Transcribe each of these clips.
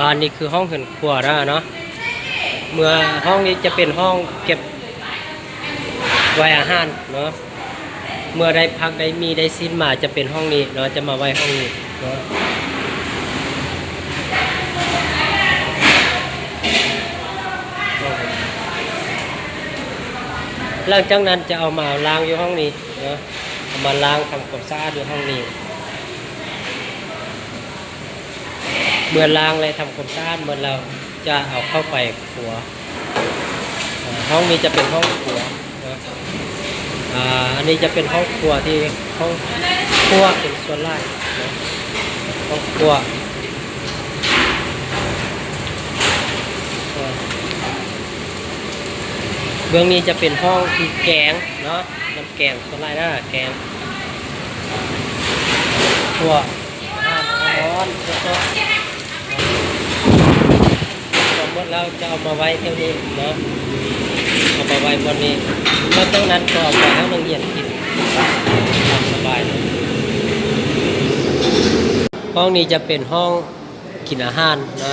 ອັນນີ້ຄືຫ້ອງເຮືອນຄົວນະເນາະ. ເມື່ອ ຫ້ອງນີ້ຈະເປັນຫ້ອງເກັບໄວ້ອາຫານເນາະ. ເມື່ອໄດ້ຜັກໄດ້ໝີ່ໄດ້ຊີ້ນມາ ຈະເປັນຫ້ອງນີ້ເນາະ, ຈະມາໄວ້ຫ້ອງນີ້ເນາະ. ຫຼັງຈາກນັ້ນຈະເອົາມາລ້າງຢູ່ຫ້ອງນີ້ເນາະ, ເອົາມາລ້າງທຳຄວາມສະອາດຢູ່ຫ້ອງນີ້. ເມື່ອລ້າງ ແລະ ທຳຄວາມສະອາດໝົດແລ້ວ ຈະເອົາເຂົ້າໄປຄົວ. ເອີ ຫ້ອງນີ້ຈະເປັນຫ້ອງຄົວເນາະ. ອາ ອັນນີ້ຈະເປັນຫ້ອງຄົວທີ່ ຫ້ອງຄົວເປັນສ່ວນຫຼາຍເນາະ, ຫ້ອງຄົວ. ເບື້ອງນີ້ຈະເປັນຫ້ອງທີ່ແກງເນາະ, ນ້ຳແກງ ສ່ວນຫຼາຍນະ ແກງ ພວກອາຫານຮ້ອນໆ ສົດໆ ສຳເລັດແລ້ວຈະເອົາມາໄວ້ແຖວນີ້ເນາະ, ເອົາມາໄວ້ບ່ອນນີ້. ຫຼັງຈາກນັ້ນກໍເອົາໄປໃຫ້ນັກຮຽນກິນຕາມສະບາຍ. ຫ້ອງນີ້ຈະເປັນຫ້ອງ ກິນອາຫານນະ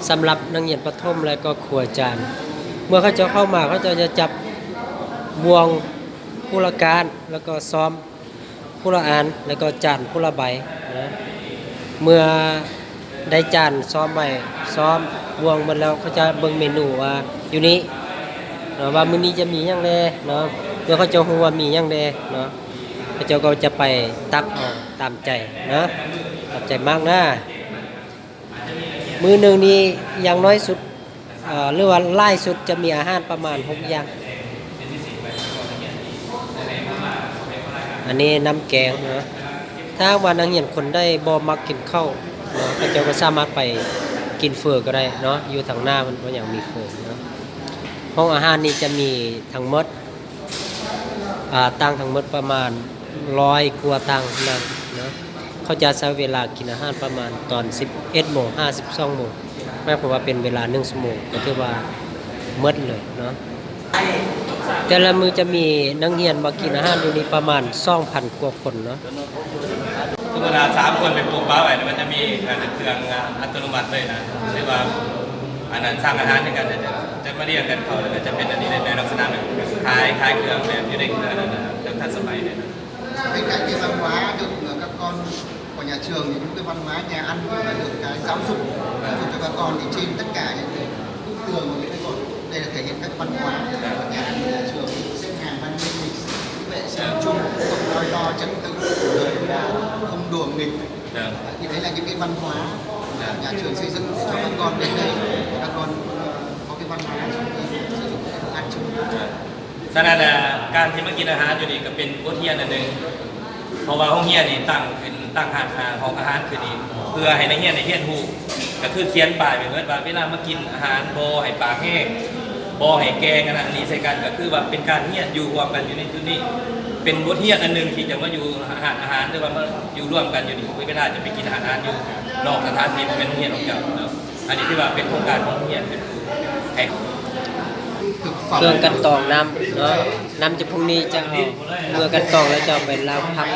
ສຳລັບນັກຮຽນປະຖົມ ແລະ ກໍຄູອາຈານ. ເມື່ອເຂົາເຈົ້າເຂົ້າມາ ເຂົາເຈົ້າຈະຈັບບ່ວງຜູ້ລະກ້ານ ແລ້ວກໍຊ້ອມຜູ້ລະອັນ ແລ້ວກໍຈານຜູ້ລະໃບນະ. ເມື່ອໄດ້ຈານຊ້ອມໄວ້ ຊ້ອມບ່ວງໝົດແລ້ວ ເຂົາຈະເບິ່ງເມນູວ່າຢູ່ນີ້ເນາະ ວ່າມື້ນີ້ຈະມີຫຍັງແດ່ເນາະ. ເມື່ອເຂົາເຈົ້າຮູ້ວ່າມີຫຍັງແດ່ເນາະ ເຂົາເຈົ້າກໍຈະໄປຕັກເອົາຕາມໃຈນະ ຕາມໃຈມັກນະ. ມື້ໜຶ່ງນີ້ຢ່າງໜ້ອຍສຸດ ເອີ ຫຼືວ່າຫຼາຍສຸດຈະມີອາຫານປະມານຫົກຢ່າງ. ອັນນີ້ນ້ຳແກງເນາະ, ຖ້າຫາກວ່ານັກຮຽນຄົນໃດບໍ່ມັກກິນເຂົ້າເນາະ ເຂົາເຈົ້າກໍສາມາດໄປກິນເຝີກໍໄດ້ເນາະ, ຢູ່ທາງໜ້າມັນກໍຍັງມີເຝີເນາະ. ຫ້ອງອາຫານນີ້ຈະມີທັງໝົດ ອາ ຕັ້ງທັງໝົດປະມານຮ້ອຍກວ່າຕັ່ງນັ້ນເນາະ. ເຂົາຈະໃຊ້ເວລາກິນອາຫານປະມານຕອນສິບເອັດໂມງຫາສິບສອງໂມງ ໝາຍຄວາມວ່າເປັນເວລາໜຶ່ງຊົ່ວໂມງ ກໍຖືວ່າໝົດເລີຍເນາະ. ແຕ່ລະມື້ຈະມີນັກຮຽນມາກິນອາຫານຢູ່ນີ້ປະມານສອງພັນກວ່າຄົນເນາະ. ສົມມຸດວ່າສາມຄົນໄປປູກປາໄວ້ ມັນຈະມີເຄື່ອງອັດຕະໂນມັດເລີຍນະ ຫຼືວ່າອັນນັ້ນ ສັ່ງອາຫານໃຫ້ກັນ ຈະ ຈະມາລຽງກັນເຂົ້າ ແລ້ວກໍຈະເປັນອັນນີ້ ໃນ ໃນລັກສະນະແບບຂາຍ ຂາຍເຄື່ອງແບບຢູ່ໃນເຄື່ອງ ເຄື່ອງທັນສະໄໝເລີຍນະ. Bên cạnh cái văn hóa được, ờ, các con của nhà trường thì những cái văn hóa nhà ăn và được cái giáo dục, giáo dục cho các con thì trên tất cả những cái bức tường và những cái cột, đây là thể hiện các văn hóa của nhà ăn, nhà trường, xếp hàng văn minh, lịch sự, vệ sinh chung, không nói to, trật tự, rồi là không đùa nghịch. Vâng. Thì đấy là những cái văn hóa nhà trường xây dựng để cho các con đến đây, các con, ờ, có cái văn hóa trong cái sử dụng cái đồ ăn chung. ສະນັ້ນ ການທີ່ມາກິນອາຫານຢູ່ນີ້ກໍເປັນບົດຮຽນອັນໜຶ່ງ ເພາະວ່າໂຮງຮຽນນີ້ຕັ້ງຂຶ້ນ ຕັ້ງຮ້ານ ຫ້ອງອາຫານຂຶ້ນນີ້ ເພື່ອໃຫ້ນັກຮຽນໄດ້ຮຽນຮູ້ ກໍຄືຂຽນປ້າຍໄປເບິດວ່າ ເວລາມາກິນອາຫານ ບໍ່ໃຫ້ປາກແຫ້ງ ບໍ່ໃຫ້ແກ່ງອັນນັ້ນອັນນີ້ໃສ່ກັນ ກໍຄືວ່າເປັນການຮຽນຢູ່ຮ່ວມກັນຢູ່ໃນຈຸດນີ້ ເປັນບົດຮຽນອັນໜຶ່ງທີ່ຈະມາຢູ່ຮ້ານອາຫານ ຫຼືວ່າມາຢູ່ລວມກັນຢູ່ນີ້ ເວລາຈະໄປກິນອາຫານຢູ່ນອກສະຖານທີ່ ບໍ່ແມ່ນໂຮງຮຽນຂອງເຈົ້າເນາະ. ອັນນີ້ຖືວ່າເປັນໂຄງການຂອງໂຮງຮຽນ ເປັນຜູ້ໃຫ້ເຄື່ອງກັ່ນຕອງນ້ຳເນາະ, ນ້ຳຈາກພວກນີ້ຈະເອົາເມືອກັ່ນຕອງ ແລ້ວຈະເອົາໄປລ້າງຜັກ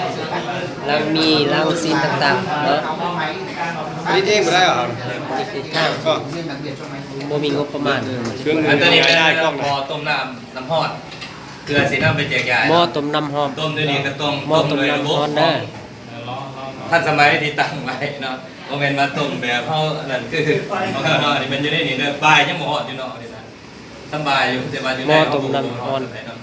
ລ້າງໝີ່ ລ້າງຊີ້ນຕ່າງໆເນາະ. ຜະລິດເອງບໍ່ໄດ້ຫວາ? ຜະລິດເອງບໍ່ມີງົບປະມານ. ອັນຕົວນີ້ເປັນໝໍ້ຕົ້ມນ້ຳ ນ້ຳຮ້ອນ ເພື່ອຊິນຳໄປແຈກຢາຍ. ໝໍ້ຕົ້ມນ້ຳຮ້ອນ ຕົ້ມຢູ່ນີ້ກໍຕ້ອງ ໝໍ້ຕົ້ມນ້ຳຮ້ອນເດີ ທັນສະໄໝທີ່ຕັ້ງໄວ້ເນາະ, ບໍ່ແມ່ນວ່າຕົ້ມແບບເຮົາອັນນັ້ນ ຄືຂອງເຮົານີ້ ມັນຢູ່ໃນນີ້ເດີ ປາຍຍັງບໍ່ຮອດຢູ່ເນາະ ອັນນີ້ນະ ສຳບາຍຢູ່ ແຕ່ວ່າຢູ່ໃນເຮົາບໍ່ຮອດປານໃດເນາະ.